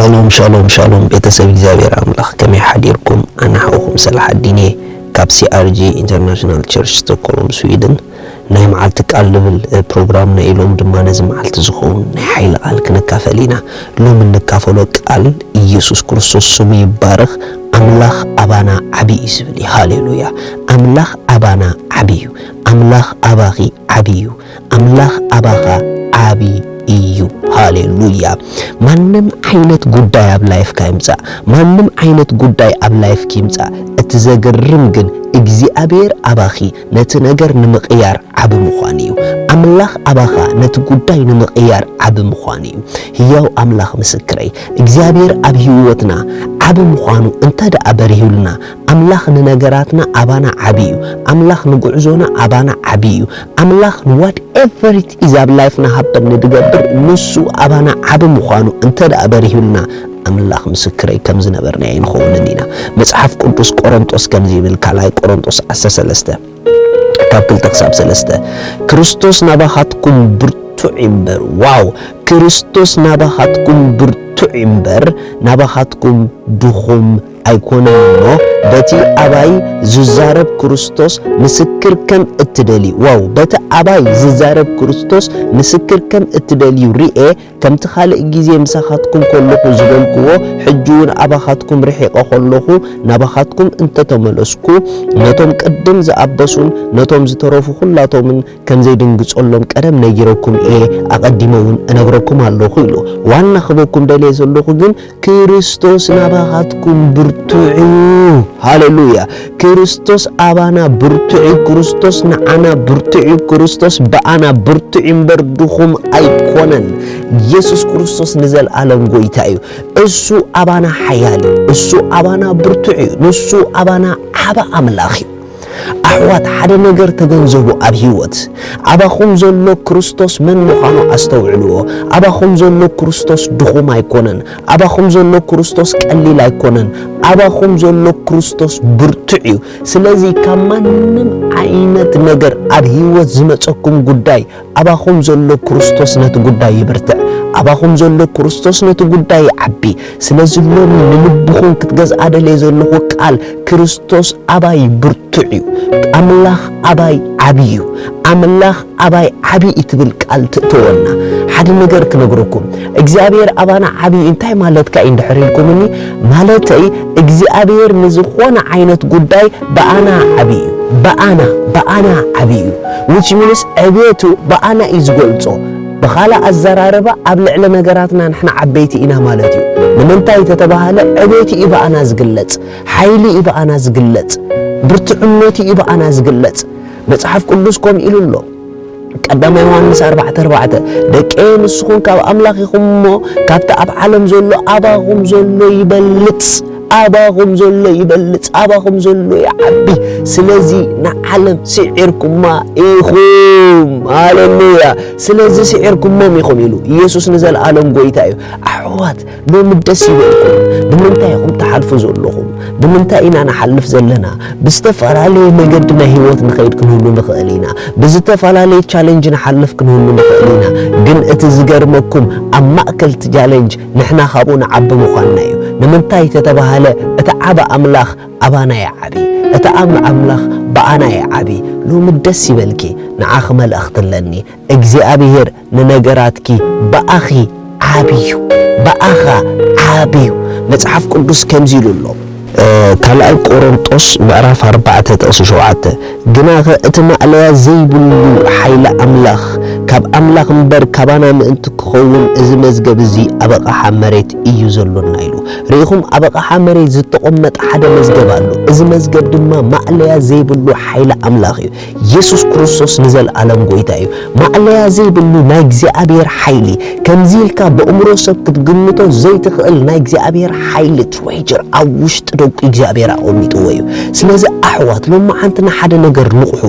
ሻሎም ሻሎም ሻሎም፣ ቤተሰብ እግዚኣብሔር ኣምላኽ ከመይ ሓዲርኩም? ኣነ ሓውኹም ሰላሓዲን እየ ካብ C R G International Church Stockholm Sweden። ናይ መዓልቲ ቃል ልብል እ፣ ፕሮግራምና ኢሎም ድማ ነዚ መዓልቲ ዝኸውን ናይ ሓይሊ ቃል ክንካፈል ኢና። ሎም እንካፈሎ ቃል ኢየሱስ ክርስቶስ ስሙ ይባረኽ። ኣምላኽ ኣባና ዓቢ እዩ ዝብል እዩ። ሃሌሉያ። ኣምላኽ ኣባና ዓቢ እዩ። ኣምላኽ ኣባኺ ዓቢ እዩ። ኣምላኽ ኣባኻ ዓቢ እዩ። ሃሌሉያ። ማንም ዓይነት ጉዳይ ኣብ ላይፍካ ይምጻእ፣ ማንም ዓይነት ጉዳይ ኣብ ላይፍኪ ይምጻእ፣ እቲ ዘገርም ግን እግዚኣብሔር ኣባኺ ነቲ ነገር ንምቕያር ዓቢ ምዃኑ እዩ። ኣምላኽ ኣባኻ ነቲ ጉዳይ ንምቕያር ዓቢ ምዃኑ እዩ። ህያው ኣምላኽ ምስክረይ፣ እግዚኣብሔር ኣብ ህይወትና ዓቢ ምዃኑ እንተ ደኣ በሪሁልና፣ ኣምላኽ ንነገራትና ኣባና ዓቢ እዩ። ኣምላኽ ንጉዕዞና ኣባና ዓቢ እዩ። ኣምላኽ ንዋት ኤቨር ኢት ኢዝ ኣብ ላይፍና ሃበን ንድገብር ንሱ ኣባና ዓቢ ምዃኑ እንተ ደኣ በሪሁልና፣ ኣምላኽ ምስክረይ ከም ዝነበርና ኣይንኸውንን ኢና። መጽሓፍ ቅዱስ ቆሮንጦስ ከምዚ ይብል፣ ካልኣይ ቆሮንጦስ ዓሰርተ ሰለስተ ካብ ክልተ ክሳብ ሰለስተ፣ ክርስቶስ ናባኻትኩም ብርቱዕ ይንበር። ዋው! ክርስቶስ ናባኻትኩም ብርቱዕ ይንበር፣ ናባኻትኩም ድኹም ኣይኮነን እሞ፣ በቲ ኣባይ ዝዛረብ ክርስቶስ ምስክር ከም እትደልዩ፣ ዋው! በቲ ኣባይ ዝዛረብ ክርስቶስ ምስክር ከም እትደልዩ ርኤ፣ ከምቲ ካልእ ግዜ ምሳኻትኩም ከለኹ ዝበልኩዎ፣ ሕጂ እውን ኣባኻትኩም ርሒቐ ከለኹ ናባኻትኩም እንተተመለስኩ፣ ነቶም ቅድም ዝኣበሱን ነቶም ዝተረፉ ኹላቶምን ከም ዘይድንግጸሎም ቀደም ነጊረኩም እየ፣ ኣቐዲመ እውን እነግረኩም ኣለኹ ኢሉ። ዋና ክበኩም ደልየ ዘለኹ ግን ክርስቶስ ናባኻትኩም ብርቱዕ እዩ። ሃሌሉያ። ክርስቶስ ኣባና ብርቱዕ እዩ። ክርስቶስ ንዓና ብርቱዕ እዩ። ክርስቶስ ብኣና ብርቱዕ እዩ እምበር ድኹም ኣይኮነን። ኢየሱስ ክርስቶስ ንዘለኣለም ጎይታ እዩ። እሱ ኣባና ሓያል እዩ። እሱ ኣባና ብርቱዕ እዩ። ንሱ ኣባና ዓቢ ኣምላኽ እዩ። ኣሕዋት፣ ሓደ ነገር ተገንዘቡ ኣብ ህይወት። ኣባኹም ዘሎ ክርስቶስ መን ምዃኑ ኣስተውዕልዎ። ኣባኹም ዘሎ ክርስቶስ ድኹም ኣይኮነን። ኣባኹም ዘሎ ክርስቶስ ቀሊል ኣይኮነን። ኣባኹም ዘሎ ክርስቶስ ብርቱዕ እዩ። ስለዚ ካብ ማንም ዓይነት ነገር ኣብ ህይወት ዝመጸኩም ጉዳይ፣ ኣባኹም ዘሎ ክርስቶስ ነቲ ጉዳይ ይብርትዕ። ኣባኹም ዘሎ ክርስቶስ ነቲ ጉዳይ ይዓቢ። ስለዚ ሎሚ ንልብኹም ክትገዝኣ ደልየ ዘለኹ ቃል፣ ክርስቶስ ኣባይ ብርቱዕ እዩ። ኣምላኽ ኣባይ ዓቢ እዩ። ኣምላኽ ኣባይ ዓቢ እዩ ትብል ቃል ትእተወና። ሓደ ነገር ክነግረኩም፣ እግዚኣብሔር ኣባና ዓቢ እዩ እንታይ ማለትካ እዩ እንድሕር ኢልኩምኒ፣ ማለተይ እግዚኣብሔር ንዝኾነ ዓይነት ጉዳይ ብኣና ዓቢ እዩ። ብኣና፣ ብኣና ዓቢ እዩ። Which means ዕቤቱ ብኣና እዩ ዝገልጾ። ብኻልእ ኣዘራርባ ኣብ ልዕሊ ነገራትና ንሕና ዓበይቲ ኢና ማለት እዩ። ንምንታይ ተተባሃለ ዕቤቱ እዩ ብኣና ዝግለጽ፣ ሓይሊ እዩ ብኣና ዝግለጽ፣ ብርቱዕነቱ እዩ ብኣና ዝግለጽ። መጽሓፍ ቅዱስ ከምኡ ኢሉ ኣሎ። ቀዳማይ ዮሃንስ ኣርባዕተ ኣርባዕተ፣ ደቀየ ንስኹም ካብ ኣምላኽ ኢኹም እሞ ካብቲ ኣብ ዓለም ዘሎ ኣባኹም ዘሎ ይበልጽ፣ ኣባኹም ዘሎ ይበልጽ፣ ኣባኹም ዘሎ ይዓቢ። ስለዚ ንዓለም ስዒርኩማ ኢኹም። ሃሌሉያ። ስለዚ ስዒርኩሞም ኢኹም ኢሉ። ኢየሱስ ንዘለኣለም ጎይታ እዩ። ኣሕዋት፣ ሎሚ ደስ ይበልኩም። ብምንታይ ኢኹም ትሓልፉ ዘለኹም? ብምንታይ ኢና ንሓልፍ ዘለና? ብዝተፈላለየ መገዲ ናይ ህይወት ንኸይድ ክንህሉ ንኽእል ኢና። ብዝተፈላለየ ቻለንጅ ንሓልፍ ክንህሉ ንኽእል ኢና። ግን እቲ ዝገርመኩም፣ ኣብ ማእከል እቲ ቻለንጅ ንሕና ካብኡ ንዓቢ ምዃንና እዩ። ንምንታይ ተተባህለ፣ እቲ ዓቢ ኣምላኽ ኣባና ይዓቢ። እቲ ኣም-፣ ኣምላኽ ብኣና ይዓቢ። ሎሚ ደስ ይበልኪ፣ ንዓኺ መልእኽቲ ኣለኒ። እግዚኣብሔር ንነገራትኪ ብኣኺ ዓቢ እዩ። ብኣኻ ዓቢ እዩ። መጽሓፍ ቅዱስ ከምዚ ኢሉ ኣሎ። እ፣ ካልኣይ ቆሮንጦስ ምዕራፍ ኣርባዕተ ጥቕሲ ሸውዓተ፣ ግናኸ እቲ ማእለያ ዘይብሉ ሓይሊ ኣምላኽ ካብ ኣምላኽ እምበር ካባና ምእንቲ ክኸውን እዚ መዝገብ እዚ ኣብ ኣቕሓ መሬት እዩ ዘሎና ኢሉ። ርኢኹም፣ ኣብ ኣቕሓ መሬት ዝተቖመጠ ሓደ መዝገብ ኣሎ። እዚ መዝገብ ድማ ማእለያ ዘይብሉ ሓይሊ ኣምላኽ እዩ። ኢየሱስ ክርስቶስ ንዘለኣለም ጎይታ እዩ። ማእለያ ዘይብሉ ናይ እግዚኣብሔር ሓይሊ፣ ከምዚ ኢልካ ብእምሮ ሰብ ክትግምቶ ዘይትኽእል ናይ እግዚኣብሔር ሓይሊ ትሬጀር ኣብ ውሽጢ ዶ ጨውቂ እግዚኣብሔር ኣቐሚጥዎ እዩ። ስለዚ ኣሕዋት፣ ሎማዓንቲ ንሓደ ነገር ንቕሑ።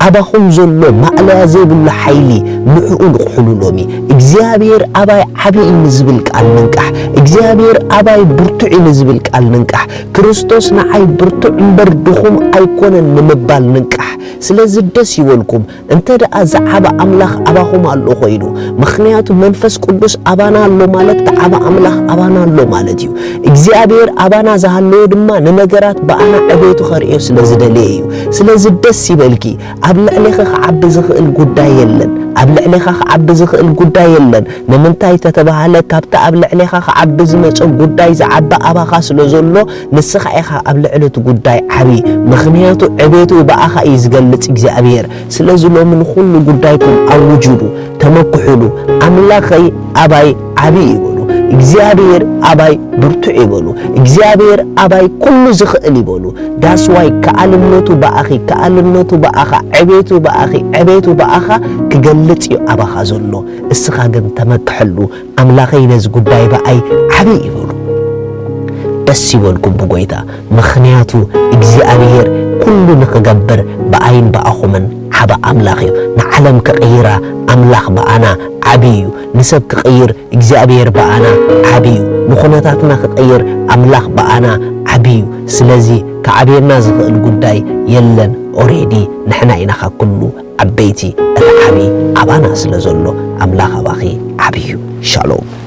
ኣባኹም ዘሎ ማእለያ ዘይብሉ ሓይሊ ንዕኡ ንቕሕሉ። ሎሚ እግዚኣብሔር ኣባይ ዓቢ እዩ ንዝብል ቃል ንንቃሕ። እግዚኣብሔር ኣባይ ብርቱዕ እዩ ንዝብል ቃል ንንቃሕ። ክርስቶስ ንዓይ ብርቱዕ እምበር ድኹም ኣይኮነን ንምባል ንንቃሕ። ስለዚ ደስ ይበልኩም። እንተ ደኣ ዝዓበ ኣምላኽ ኣባኹም ኣሎ ኮይኑ፣ ምኽንያቱ መንፈስ ቅዱስ ኣባና ኣሎ ማለት፣ ዝዓበ ኣምላኽ ኣባና ኣሎ ማለት እዩ። እግዚኣብሔር ኣባና ዝሃለወ ድማ ንነገራት ብኣና ዕቤቱ ከርእዮ ስለ ዝደለየ እዩ። ስለዚ ደስ ይበልኪ። ኣብ ልዕሌኺ ክዓቢ ዝኽእል ጉዳይ የለን። ኣብ ልዕሌኻ ክዓቢ ዝኽእል ጉዳይ የለን። ንምንታይ ተተባህለ፣ ካብቲ ኣብ ልዕሌኻ ክዓቢ ዝመጸ ጉዳይ ዝዓቢ ኣባኻ ስለ ዘሎ፣ ንስኻ ኢኻ ኣብ ልዕሊ እቲ ጉዳይ ዓቢ። ምኽንያቱ ዕቤቱ ብኣኻ እዩ ዝገልጽ እግዚኣብሔር። ስለዚ ሎሚ ንኹሉ ጉዳይኩም ኣውጅሉ፣ ተመክሑሉ። ኣምላኸይ ኣባይ ዓቢ ይበሉ። እግዚኣብሔር ኣባይ ብርቱዕ ይበሉ። እግዚኣብሔር ኣባይ ኩሉ ዝኽእል ይበሉ። ዳስዋይ ከኣልነቱ ብኣኺ፣ ከኣልነቱ ብኣኻ፣ ዕቤቱ ብኣኺ፣ ዕቤቱ ብኣኻ ክገልጽ እዩ ኣባኻ ዘሎ። እስኻ ግን ተመክሐሉ። ኣምላኸይ ነዚ ጉዳይ ብኣይ ዓቢ ይበሉ። ደስ ይበልኩም ብጎይታ፣ ምኽንያቱ እግዚኣብሔር ኩሉ ንኽገብር ብኣይን ብኣኹምን ዓቢ ኣምላኽ እዩ። ንዓለም ክቕይራ ኣምላኽ ብኣና ዓቢ እዩ። ንሰብ ክቕይር እግዚኣብሔር ብኣና ዓቢ እዩ። ንኹነታትና ክቕይር ኣምላኽ ብኣና ዓቢ እዩ። ስለዚ ክዓብየና ዝኽእል ጉዳይ የለን። ኦሬዲ ንሕና ኢና ካብ ኩሉ ዓበይቲ። እቲ ዓቢ ኣባና ስለ ዘሎ ኣምላኽ ኣባኺ ዓቢ እዩ። ሻሎም።